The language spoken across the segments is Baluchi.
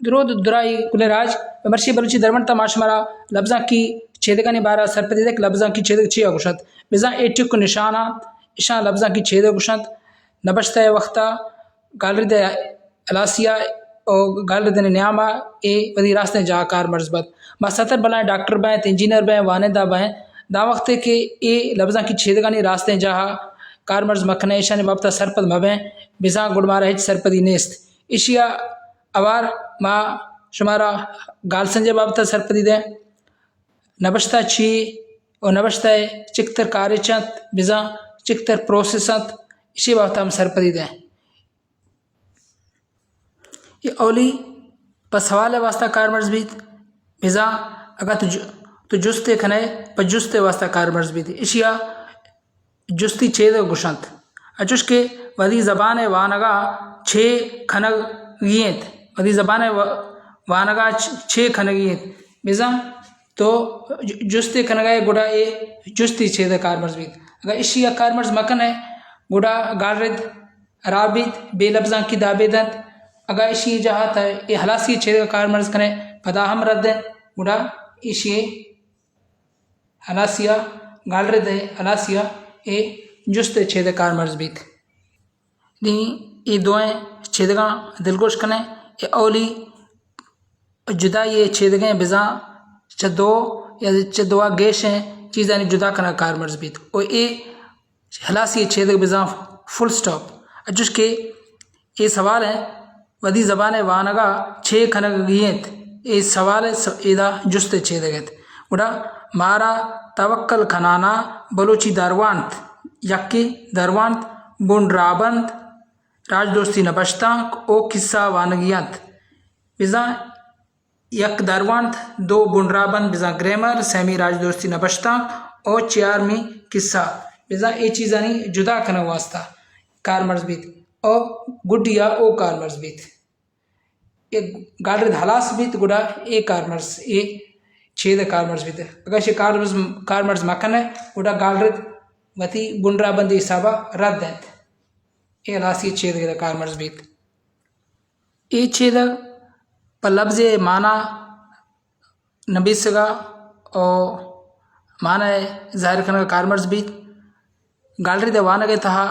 درود درائی گلیں راج، مرشی بلوچی درونت ءَ ما شمارا لبزانکی چیدگانی بارا سرپدی دئیں کہ لبزانکی چیدگ چیا گوشنت۔ بزاں اے ٹک و نشاناں اشاں لبزانکی چیدگ گوشنت۔ نبشتہ ءِ وختا گالرد ءِ ہلاسی ءَ و گالردانی نیام ءَ اے وتی راستیں جاہ ءَ کارمرز بنت۔ ما ستر بلاہیں ڈاکٹر بئیں، انجینئر بئیں، وانندہ بئیں، داں وختے کہ اے لبزانکی چیدگانی راستیں جاہ ءَ کارمرز مہ کنیں، ایشانی بابت ءَ سرپد مہ بئیں، بزاں گڑا مارا ہچ سرپدی نیست۔ ایشی ءَ ہوار ما شمارا گالسنج ءِ بابت ءَ سرپدی دئیں۔ نبشتہ چی و نبشتہ ءِ چکتر کارچ انت، بزاں چکتر پروسس انت، ایشی بابت ءَ ہم سرپدی دئیں۔ اے اولی پہ سوال ءِ واسطہ کارمرز بیت، بزاں اگاں تو ج-، تو جستے کنئے، پہ جست ءِ واسطہ کارمرز بیت۔ ایشی ءَ جستی چیدگ گوشنت۔ انچوش کہ وتی زبان ءِ وانگ ءَ چے کنگی انت، وتی زبان ءِ و-، وانگ ءَ چ-، چے کنگی انت، بزاں تو ج-، جستے کنگ ءَ ئے، گڑا اے جستی چیدگ کارمرز بیت۔ اگاں ایشی ءَ کارمرز مہ کنئے، گڑا گالرد ہراب بیت، بے لبزانکی دابید انت۔ اگاں ایشی ءِ جاہ ءَ تہ اے ہلاسی ءِ چیدگ ءَ کارمرز کنئے، پدا ہم رد انت، گڑا ایشی ءِ ہلاسی ءَ، گالرد ءِ ہلاسی ءَ اے جست ءِ چیدگ کارمرز بیت۔ نی اے دوئیں چیدگاں دلگوش کنیں۔ اے اولی جدائی ءِ چیدگیں، بزاں چہ دو یا چہ دو ءَ گیشیں چیزانی جدا کنگ کارمرز بیت و اے ہلاسی ءِ چیدگ بزاں فل سٹاپ۔ انچوش کہ اے سوال ءَ وتی زبان ءِ وانگ ءَ چے کنگی انت؟ اے سوال ءِ س-، ادا جست ءِ چیدگ انت۔ گڑا مارا توکل کنان ءَ بلوچی دروانت، یکے دروانت، بنرہبند، راجدوستی نبشتانک و کسہ وانگی انت۔ بزاں یک دروانت، دو بنرہبند، بزاں گرامر، سیمی راجدوستی نبشتانک و چیارمی کسہ۔ بزاں اے چیزانی جدا کنگ واسطہ کارمرز بیت و گڈی ءَ او کارمرز بیت۔ اے گالرد ہلاس بیت، گڑا اے کارمرز، اے چیدگ کارمرز بیت۔ اگاں ایشی کارمرز، کارمرز مہ کنئے، گڑا گالرد وتی بنرہبندی حساب ءَ رد انت۔ اے ہلاسی ءِ چیدگ ادا کارمرز بیت۔ اے چیدگ پہ لبزے ءِ مانا نبیسگ ءَ و مانا ءِ ظاہر کنگ ءَ کارمرز بیت۔ گالرد ءِ وانگ ءِ تہا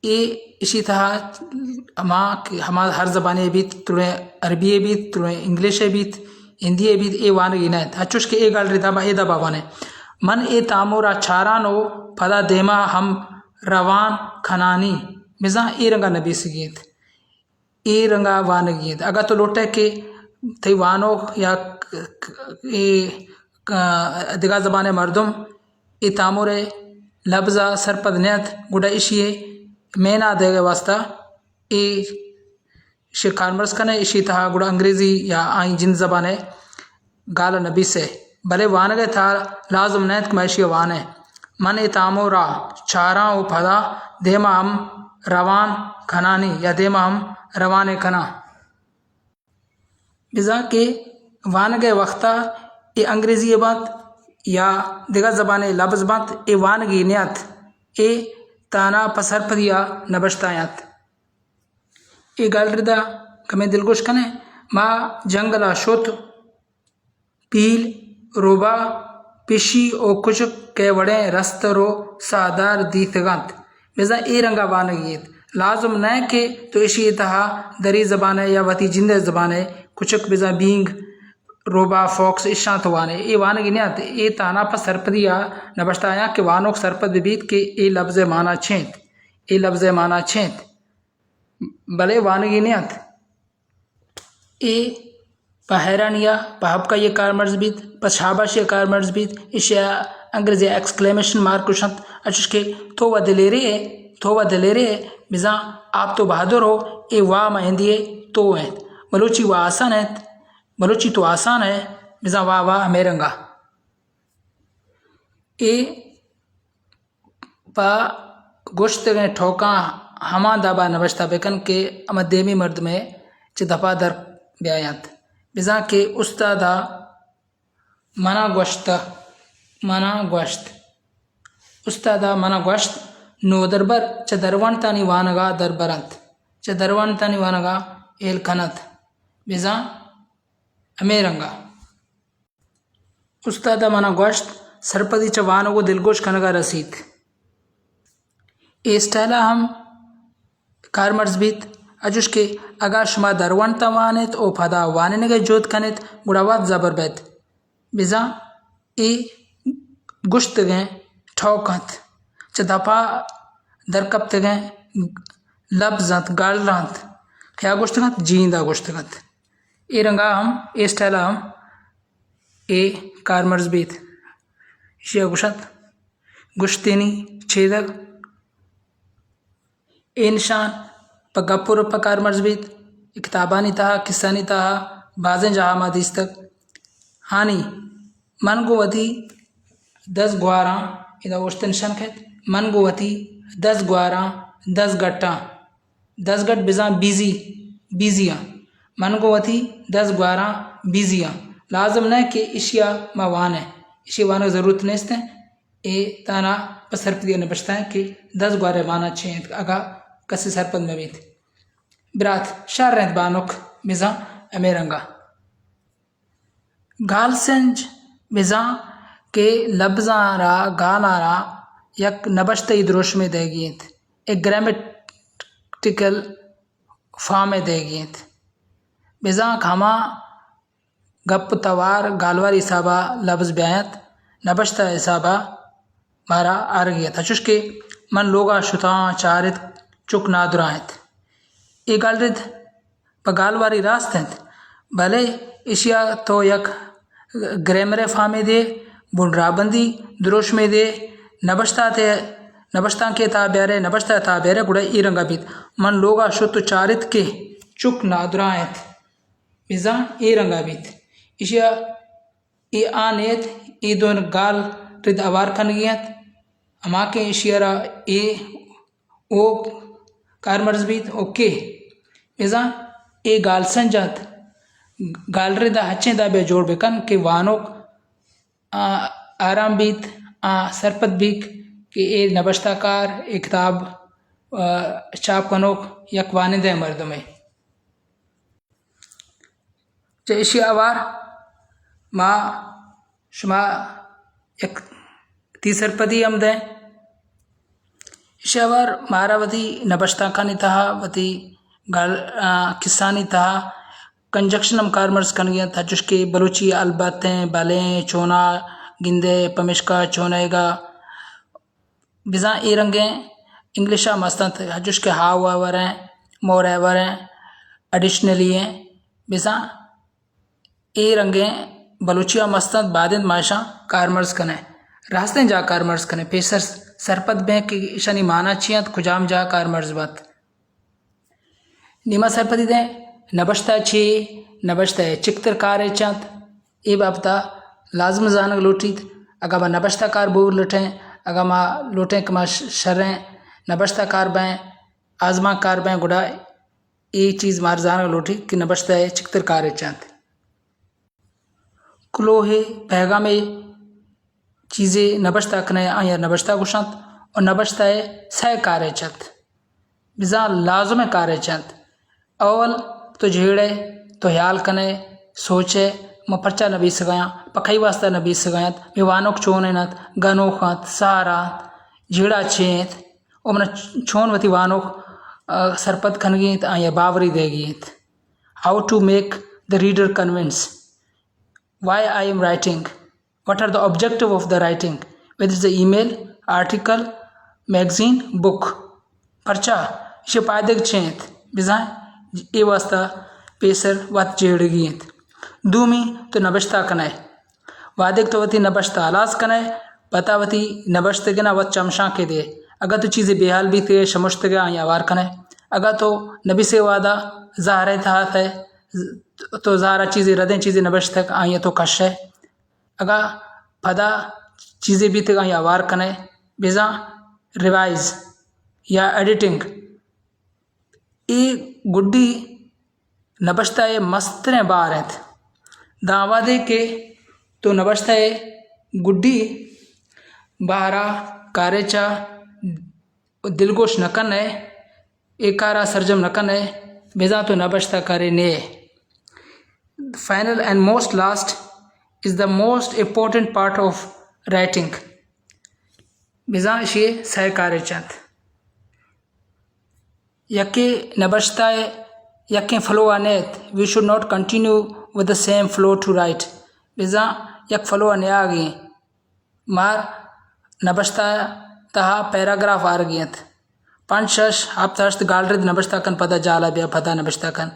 اے، ایشی تہا ہما کہ ہما ہر زبانے بیت، تریں عربی ءِ بیت، تریں انگلش ءِ بیت، ہندی ءِ بیت، اے وانگی نہ انت۔ انچوش کہ اے گالرد ءَ ما اے دابا وانیں، من اے تامر ءَ چاران و پدا دیما ہم روان کنانی، بزاں اے رنگ ءَ نبیسگی انت۔ اے رنگ ءَ وانگی انت۔ اگاں تو لوٹئے کہ تئی وانوک یا ک-، ک-، اے ک-، دگہ زبان ءِ مردم اے تامر ءِ لبز ءَ سرپد نہ انت، گڑا ایشی ءِ مینا دئیگ ءِ واسطہ اے ایشی ءَ کارمرز کنئے، ایشی ءِ تہا گڑا انگریزی یا آئی جند زبان ءِ گال ءَ نبیسئے، بلے وانگ ءِ تہا لازم نہ انت کہ ما ایشی ءَ وانیں۔ من اے تامر ءَ چاراں و پدا دیما ہم روان کنانی یا دیما ہم روانے کناں۔ بزاں کہ وانگ ءِ وخت ءَ اے انگریزی ءَ بنت یا دگہ زبان ءِ لبز بنت، اے وانگی نہ انت، اے تہنا پہ سرپدی ءَ نبشتہ انت۔ اے گالرد ءَ کمے دلگوش کنیں، ما جنگل ءَ شت، پیل، روباہ، پشی و کچک ءِ وڑیں رستر و ساہدار دیتگ انت۔ بزاں اے رنگ ءَ وانگی انت۔ لازم نہ کہ تو ایشی ءِ تہا دری زبان ءِ یا وتی جند ءِ زبان ءِ کچک، بزاں بینگ، روباہ، فاکس، ایشاں تو وانئے۔ اے وانگی نہ انت۔ اے تہنا پہ سرپدی ءَ نبشتہ آیاں کہ وانوک سرپد بہ بیت کہ اے لبز ءِ مانا چے انت، اے لبز ءِ مانا چے انت۔ بلے وانگی نہ انت۔ اے پہ حیرانی ءَ، پہ ہبکہی ءَ کارمرز بیت، پہ شاباشی ءَ کارمرز بیت، ایشی ءَ انگریزی ءَ ایکسکلیمیشن مارک گوش انت، انچوش کہ تو وا دلیرے ئے، تو وا دلیرے ئے، بزاں آپ تو بہادر ہو، اے وا ماں ہندی ءِ تو انت۔ بلوچی وا آسان انت، بلوچی تو آسان ئے، بزاں وا وا ہمے رنگ ءَ۔ اے پہ گوشتگیں ٹوکاں ہما داب ءَ نبشتہ بہ کن کہ ہما دیمی مردم ءِ چہ دپ ءَ در بیاینت۔ بزاں کہ استاد ءَ من ءَ گوشت، من ءَ گوشت، استاد ءَ من ءَ گوشت، نودربر چہ درونتانی وانگ ءَ دربر انت، چہ درونتانی وانگ ءَ ہیل کن انت۔ بزاں ہمے رنگ ءَ۔ استاد ءَ من ءَ گوشت، سرپدی چہ وانگ ءُ دلگوش کنگ ءَ رسیت۔ اے اسٹائل ءَ ہم کارمرز بیت، انچوش کہ اگاں شما درونت ءَ وان ایت ءُ پدا وانینگ ءِ جہد کن ایت، گڑا وت زبر بیت۔ بزاں اے گوشتگیں ٹوک انت، چہ دپ ءَ درکپتگیں لبز انت، گال انت، کہ آ گوشتگ انت، جیند ءَ گوشتگ انت۔ اے رنگ ءَ ہم، اے اسٹائل ءَ ہم اے کارمرز بیت۔ ایشی ءَ گوش انت گوشتینی چیدگ۔ اے نشان پہ گپ ءُ رپ ءَ کارمرز بیت۔ کتابانی تہا، کسہانی تہا بازیں جاہ ءَ ما دیستگ۔ ہانی، من گوں وتی دزگواراں، ادا اوشت ءِ نشان کئیت، من گوں وتی دزگواراں، دزگٹاں، دزگٹ بزاں بیزی، بیزی آں۔ من گوں وتی دزگواراں بیزی آں۔ لازم نہ کہ ایشی ءَ ما وان ایں، ایشی ءِ وانگ ءِ ضرورت نیست ایں۔ اے تہنا پہ سرپدی ءَ نبشتہ ایں کہ دزگوار ءِ مانا چے انت، اگاں کسے سرپد مہ بیت۔ برات، شر انت بانک، بزاں ہمے رنگ ءَ۔ گالسنج بزاں کہ لبزاں را، گالاں را یک نبشتہی دروشمے دئیگی انت، یک گرامیٹیکل فارمے دئیگی انت۔ بزاں کہ ہما گپ ءُ توار گالواری حساب ءَ لبز بیاینت، نبشتہ ءِ حساب ءَ مارا آرگی انت۔ انچوش کہ من لوگ ءَ شتاں، چارت، چک نادراہ انت۔ اے گالرد پہ گالواری راست انت، بلے ایشی ءَ تو یک گرامر ءِ فارمے دئے، بنرابندی دروشمے دئے، نبشتہ ءِ، نبشتانکے تہا بیارئے، نبشتہ ءِ تہا بیارئے، گڑا اے رنگ ءَ بیت۔ من لوگ ءَ شت ءُ چارت کہ چک نادراہ انت۔ بزاں اے رنگ ءَ بیت۔ ایشی ءَ اے آ نیت، اے دو گالرد ہوار کنگی انت، ہما کہ ایشی ءَ را اے او کارمرز بیت، اوکے۔ بزاں اے گالسنج انت، گالرد ءَ ہنچیں دابے جوڑ بکن کہ وانوک، آ، آرام بیت، آ، سرپد بیت کہ اے نبشتہ کار، اے کتاب، آ، چاپ کنوک یک وانندہ مردمے۔ چہ ایشی ہوار ما شما یک تی سرپدی ہم دیں۔ ایشی ہوار مارا وتی نبشتانکانی تہا، وتی گال-، آ، کسانی تہا کنجکشن ہم کارمرز کنگی انت، ہرچوش کہ بلوچی البت ایں، بلے، چونا، گندے، پمیشکا، چونئیگا، بزاں اے رنگیں انگلش ءَ مست انت، ہنچوش کہ ہاو ایور ایں، مور ایور ایں، ایڈیشنلی ایں۔ بزاں اے رنگیں بلوچی ءَ مست انت، باید انت ما اشاں کارمرز کنیں، راستیں جاہ کارمرز کنیں، پیسر سرپد بیں کہ اشانی مانا چی انت، کجام جاہ کارمرز بنت۔ نی ما سرپدی دیں، نبشتہ چے، نبشتہ ءِ چکتر کارے چنت، اے بابت ءَ لازم زانگ لوٹیت۔ اگاں ما نبشتہ کار بوگ لوٹیں، اگاں ما لوٹیں کہ ما ش-، شریں نبشتہ کار بیں، آزمانک کار بیں، گڑا اے چیز مار زانگ لوٹیت کہ نبشتہ ءِ چکتر کارے چنت۔ کلوہے، پیغامے، چیزے نبشتہ کنئے، آئی ءَ نبشتہ گوشنت، و نبشتہ ءِ سئے کارے چنت، بزاں لازمیں کارے چنت۔ اول تو جیڑئے، تو ہیال کنئے، سوچئے، من پرچا نبیسگایاں، پہ کئی واسطہ نبیسگاینت، مئے وانوک چونین انت، گنوک انت، سہارا انت، جیڑہ چے انت، و من چون وتی وانوک، آ، سرپد کنگی انت، آئی ءَ باوری دئیگی انت۔ How to make the reader convince. Why I am writing? What are the objective of the writing? Whether it's the email, article, magazine, book. پرچا؟ ایشی پائدگ چے انت؟ بزاں اے واسطہ پیسر وت جیڑگی انت۔ دومی، تو نبشتہ کنئے۔ وہدیکہ تو وتی نبشتہ ہلاس کنئے، پدا وتی نبشتگینا وت چمشانکے دئے۔ اگاں تو چیزے بے حال بیتگئے، شمشتگئے، آئی ہوار کنئے۔ اگاں تو نبیسگئے وہدا زہرئے تہا اتئے، تو زہرا چیزے، ردیں چیزے نبشتگ، آئیا تو کشئے۔ اگاں پدا چیزے بیتگ، آئیا ہوار کنئے، بزاں ریوائز یا ایڈیٹنگ، اے گڈی نبشتہ ءِ مستریں بار انت۔ داں وہدے کہ تو نبشتہ ءِ گڈی بارا کارے چہ دلگوش نہ کنئے، اے کارا سرجم نہ کنئے، بزاں تو نبشتہ کارے نئے۔ Final and most last is the most important part of writing. بزاں اشی سئے کارچ انت. یکے نبشتہ ء یکیں فلو ء نیت، we should not continue with the same flow to write. بزاں یک فلو ء نیاگیں، مار نبشتہ ء تہا پیراگراف آرگی انت. پنچ شش ہپت ہشت گالرد نبشتہ کن، پدا جالا بیا، پدا نبشتہ کن.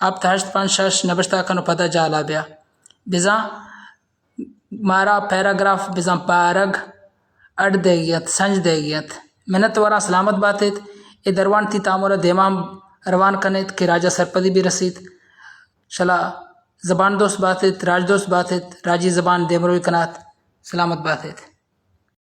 ہپت ہشت پنچ شش نبشتہ کن و پدا جالا بیا. بزاں مارا پیراگراف بزاں پارگ اڈ دیگی انت، سنج دیگی انت. منت وراں، سلامت باتیت. اے درونتی تامر دیما روان کنیت کہ راجا سرپدی بہ رسیت. شلا زبان دوست باتیت، راج دوست باتیت، راجی زبان دیمروی کنات. سلامت باتیت.